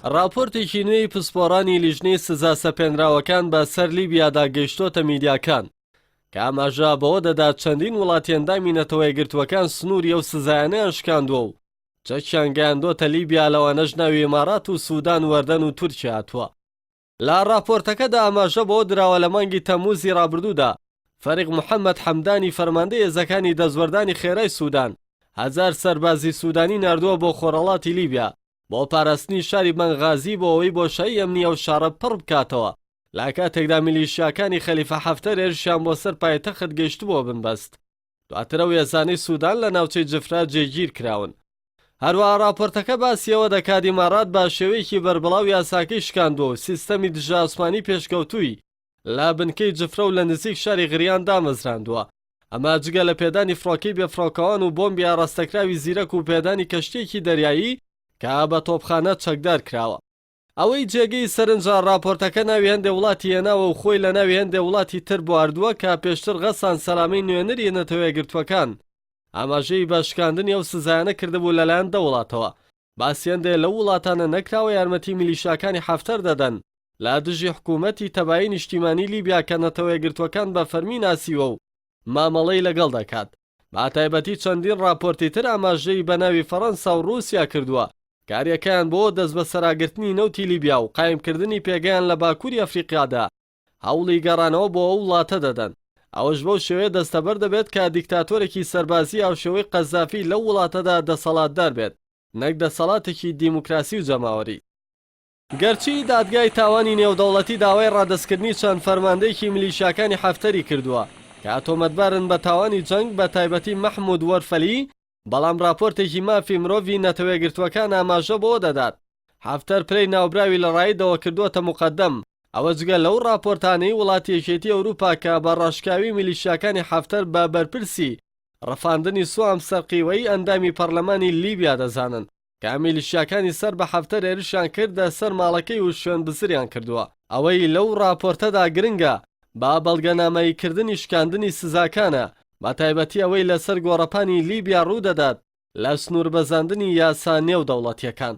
ڕاپۆرتێکی نوێی پسپۆڕانی لیژنەی سزا سەپێنراوەکان بە سەر لیبیادا گەیشتۆتە میدیاکان کە ئاماژە بەوە دەدات چەندین وڵاتی ئەندامی نەتەوەیەکگرتووەکان سنووری ئەو سزایانەیان شکاندووە و چەکیان گەیاندۆتە لیبیا لەوانەش ناوی ئیمارات و سودان و ئەردەن و تورکیا هاتووە. لە ڕاپۆرتەکەدا ئاماژە بەوە دراوە لە مانگی تەمموزی ڕابردوودا فەریق محەمەد حەمدانی فەرماندەی هێزەکانی دەستوەردانی خێرای سودان هەزار سەربازی سودانی ناردووە بۆ خۆرهەڵاتی لیبیا بۆ پاراستنی شاری بەنغازی بۆ ئەوەی بۆشایی ئەمنی ئەو شارە پڕ بکاتەوە لە کاتێکدا میلیشیاکانی خەلیفە حەفتەر هێرشیان بۆ سەر پایتەخت گەیشتبووە بنبەست. دواتر ئەو هێزانەی سودان لە ناوچەی جفرا جێگیر کراون. هەروەها ڕاپۆرتەکە باسی ئەوە دەکات ئیمارات بە شێوەیەکی بەربڵاو یاساکەی شکاندووە و سیستەمی دژە ئاسمانی پێشکەوتووی لە بنکەی جفرە و لە نزیک شاری غریان دامەزراندووە. ئەمە جگە لە پێدانی فڕۆکەی بێفڕۆکەوان و بۆمبی ئاڕاستەکراوی زیرەک و پێدانی کەشتییەکی دەریایی کە بە تۆپخانە چەکدار کراوە. ئەوەی جێگەی سەرنجە ڕاپۆرتەکە ناوی هەندێ وڵاتی هێناوە و خۆی لە ناوی هەندێ وڵاتی تر بواردووە کە پێشتر غەسان سەلامەی نوێنەری نەتەوەیەکگرتووەکان ئاماژەی بە شکاندنی ئەو سزایانە کردبوو لەلایەن دە وڵاتەوە. باسی هەندێ لەو وڵاتانە نەکراوە یارمەتی میلیشیاکانی حەفتەر دەدەن لە دژی حکوومەتی تەبایی نیشتیمانی لیبیا کە نەتەوەیەکگرتووەکان بە فەرمی ناسیوە و مامەڵەی لەگەڵ دەکات. بە تایبەتی چەندین ڕاپۆرتی تر ئاماژەی بە ناوی فەڕەنسا و ڕووسیا کردووە کاریەکەیان بۆ دەستبەسەراگرتنی نەوتی لیبیا و قایمکردنی پێگەیان لە باکووری ئەفریقیادا هەوڵی گەڕانەوە بۆ ئەو وڵاتە دەدەن. ئەوەش بەو شێوەیە دەستەبەر دەبێت کە دیکتاتۆرێکی سەربازی هاوشێوەی قەزافی لەو وڵاتەدا دەسەڵاتدار بێت نەک دەسەڵاتێکی دیموکراسی و جەماوەری. گەرچی دادگای تاوانی نێودەوڵەتی داوای ڕادەستکردنی چەند فەرماندەیەکی میلیشیاکانی حەفتەری کردووە کە تۆمەتبارن بە تاوانی جەنگ بە تایبەتی مەحمود وەرفەلی، بەڵام ڕاپۆرتێکی مافی مرۆڤی نەتەوەیەکگرتووەکان ئاماژە بەوە دەدات حەفتەر پلەی ناوبراوی لە ڕایدەوە کردووەتە موقەدەم، ئەوە جگە لەو ڕاپۆرتانەی وڵاتی یەکێتی ئەوروپا کە بە ڕاشکاوی میلیشیاکانی حەفتەر بە بەرپرسی ڕفاندنی سوام سەرقیوەیی ئەندامی پەڕلەمانی لیبیا دەزانن. کە میلیشیاکانی سەر بە حەفتەر هێرشیان کردە سەر ماڵەکەی و شوێن بزریان کردووە. ئەوەی لەو ڕاپۆرتەدا گرنگە بە بەڵگەنامەییکردنی شکاندنی سزاکانە، بە تایبەتی ئەوەی لەسەر گۆڕەپانی لیبیا ڕوودەدات لە سنووربەزاندنی یاسا نێودەوڵەتییەکان.